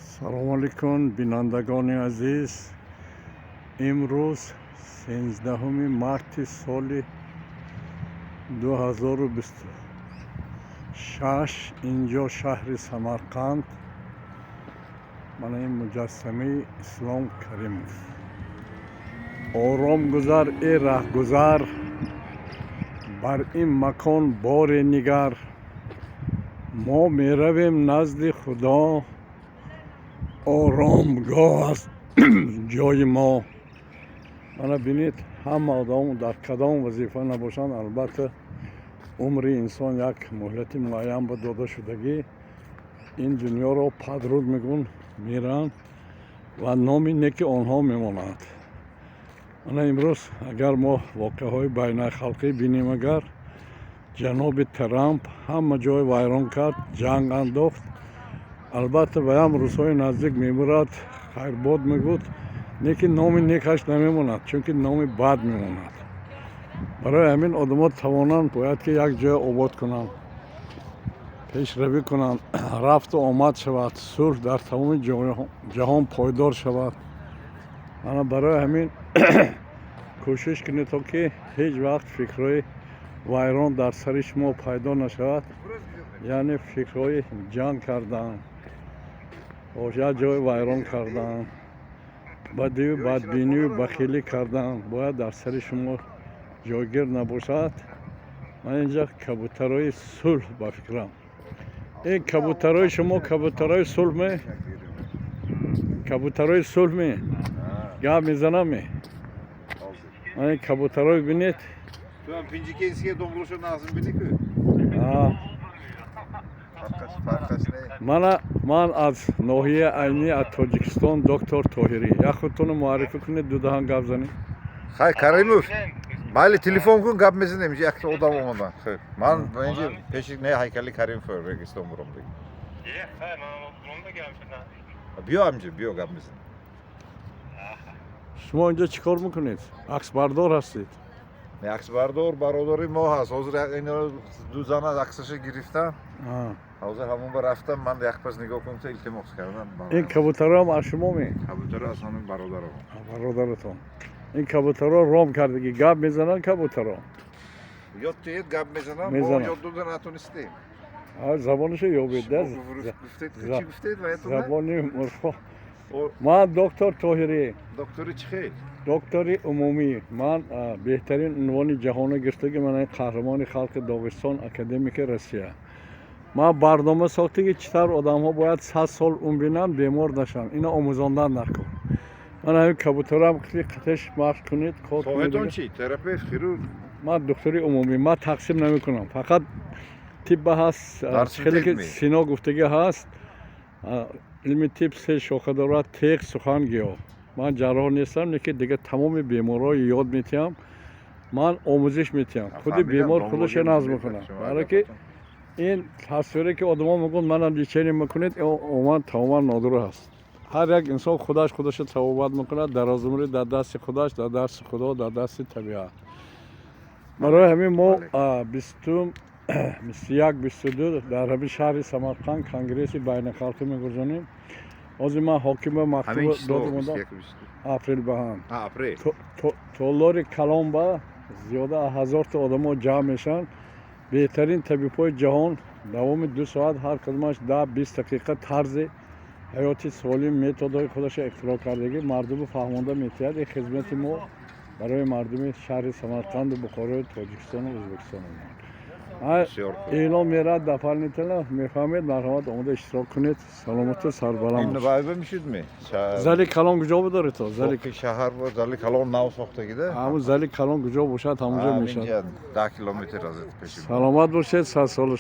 Салому алайкум, бинандагони азиз. Имрӯз 13 марти соли 2026, инҷо шаҳри Самарқанд. Мана ин муҷассамаи Ислом Каримов. Ором гузар, э раҳгузар, бар ин макон боре нигар. Мо меравем назди Худо, оромгоҳ аст ҷои мо. Мана бинед, ҳама одам дар кадом вазифа набошанд, албатта, умри инсон як муҳлати муайян ба дода шудагӣ, ин дунёро падруд мегӯн, мераванд ва номи неки онҳо мемонад. Мана имрӯз агар мо воқеаҳои байналхалқӣ бинем, агар ҷаноби Трамп ҳама ҷой вайрон кард, ҷанг андохт, албатта, ваям рӯзҳои наздик мемурад, хайрбод мегӯд, лекин номи некаш намемонад, чунки номи бад мемонад. Барои ҳамин одамо тавонанд, бояд ки як ҷоя обод кунанд, пешравӣ кунанд, рафту омад шавад, сулҳ дар тамоми ҷаҳон пойдор шавад. Мана барои ҳамин кӯшиш кунед, то ки ҳеҷ вақт фикрҳои вайрон дар сари шумо пайдо нашавад, яъне фикрҳои ҷанг кардан, як ҷой вайрон кардан, бадию бадбинию бахилӣ кардан бояд дар сари шумо ҷойгир набошад. Ман инҷа кабутарои сулҳ, ба фикрам, ин кабутарои шумо кабутарои сулҳме? Кабутарои сулҳме? Гап мезанаме? Ман ин кабутарои бинед. Пинҷикенские домлошо назм бини ку. Фарқаш не. Мана ман аз ноҳияи Айнӣ, аз Тоҷикистон, доктор Тоҳирӣ. Як худтонро муаррифӣ кунед, ду даҳан гап занед. Хай, Каримов, майли, телефон кун, гап мезанем. Инҷа якта одам омадан. Хуб, ман инҷа пеши не ҳайкали Каримов Регистон бурам. Биё инҷа, биё, гап мезанем. Шумо инҷо чӣ кор мекунед? Аксбардор ҳастед? Не, аксбардор бародари мо ҳаст. Ҳозир ино ду зана аксаша гирифтам. Ҳозир ҳамон ба рафтам, ман як пас нигоҳ кунам, илтимос кардам. Ин кабутарам аз шумо ме? Кабутаро аз ҳамин бародарам. Бародаратон. Ин кабутаро ром кардагӣ, гап мезананд кабутаро? Ёд тиед, гап мезанам, мо Мезанам. ёд дода натонистем. Забонашо ёбед да. Гуфтед, чӣ гуфтед ва ятон? Забони мурғҳо. Ман доктор Тоҳирӣ. Доктори чӣ хел? Доктори умумӣ. Ман беҳтарин унвони ҷаҳонро гирифтагӣ, ман қаҳрамони халқи Доғистон, академики Россия. Ман барнома сохтагӣ, чӣ тавр одамҳо бояд 100 сол умр бинанд, бемор нашаванд. Ино омӯзондан дар кор. Ман ҳамин кабутарам қатеш машқ кунед, кор Соҳатон кунед. чӣ? Терапевт, хирург? Ман духтури умумӣ, ман тақсим намекунам. Фақат тибба ҳаст, Дарси хеле ки тиб ми? Сино гуфтагӣ ҳаст. Илми тиб се шоха дорад: теғ, сухан, гиёҳ. Ман ҷарроҳ нестам, лекин дигар тамоми беморҳоро ёд метиҳам. Ман омӯзиш метиҳам. Худи бемор худашро назм мекунад. Барое ки ин тасвире ки одамо мегӯянд, манам лечение мекунед, умуман тамоман нодуруст аст. Ҳар як инсон худаш худашро табобат мекунад, дарозумрӣ дар дасти худаш, дар дасти Худо, дар дасти табиат. Барои ҳамин мо бистум, 21, 22 дар ҳамин шаҳри Самарқанд конгресси байналхалқӣ мегузаронем. Ҳозир ман ҳокима Ҳамин мактуба число? додам, омадам. 21, 22? Апрел ба ҳам. Апрел. Толори калонба зиёда аз 1000-та одамо ҷамъ мешаванд. Беҳтарин табибҳои ҷаҳон давоми 2 соат ҳар кадомаш 10-20 дақиқа тарзи ҳаёти солим, методҳои худашро ихтироъ кардагӣ, мардуму фаҳмонда метиҳад. Ин хизмати мо барои мардуми шаҳри Самарқанду Бухорои Тоҷикистону Ӯзбекистону. Бисёр хуб. Эълон мерад дополнительно, мефаҳмед, марҳамат, омода иштирок кунед. Саломату сарбаланд Ин бошед. вайба мешуд-ми? Зали калон куҷо будоред то зали? Боқи шаҳар бо зали калон нав сохтагида. Ҳамун зали калон куҷо бошад, ҳамунҷо мешавад. Инҷа 10 километр аз пеши. Саломат бошед, 100 сола.